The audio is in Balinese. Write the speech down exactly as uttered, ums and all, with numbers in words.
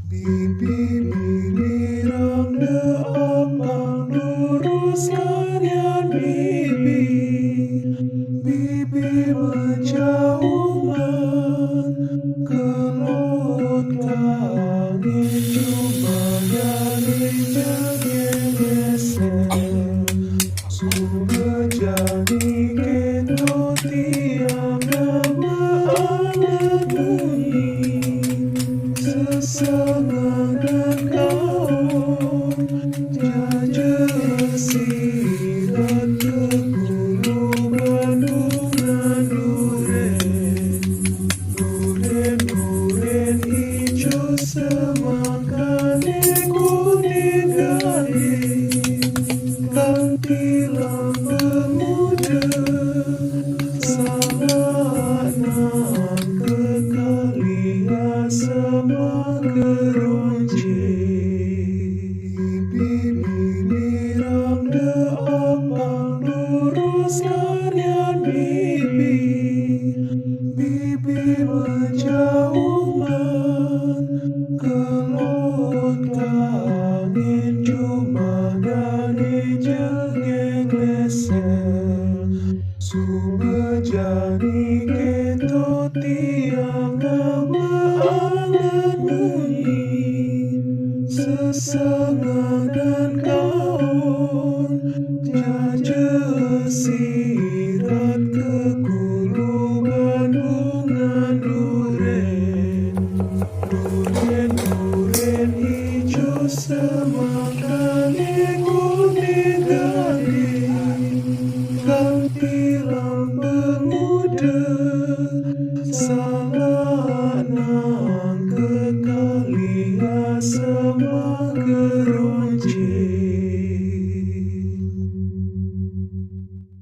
Bibi minirang de apang lurus kanian bibi. Bibi menjauman kelut kangin cuma dari jengin mesem. Suba jani kento tiang nama anak munyi. Sesanganan kaum jaja sirat kekuluban bungan duren. Duren-duren ijo semangkane kuning-ganing. Kanti lamba muda salah nang kekalia sama keronje. Bibi minirang de apang lurus kanian bibi. Bibi menjauman kelut kangin cuma dari jengin mesem. Suba jani kento tiang nama anak munyi. Sesanganan kaum jaja sirat kekuluban bungan duren. Duren-duren ijo semangkane kuning-ganing. Kanti lamba muda salah nang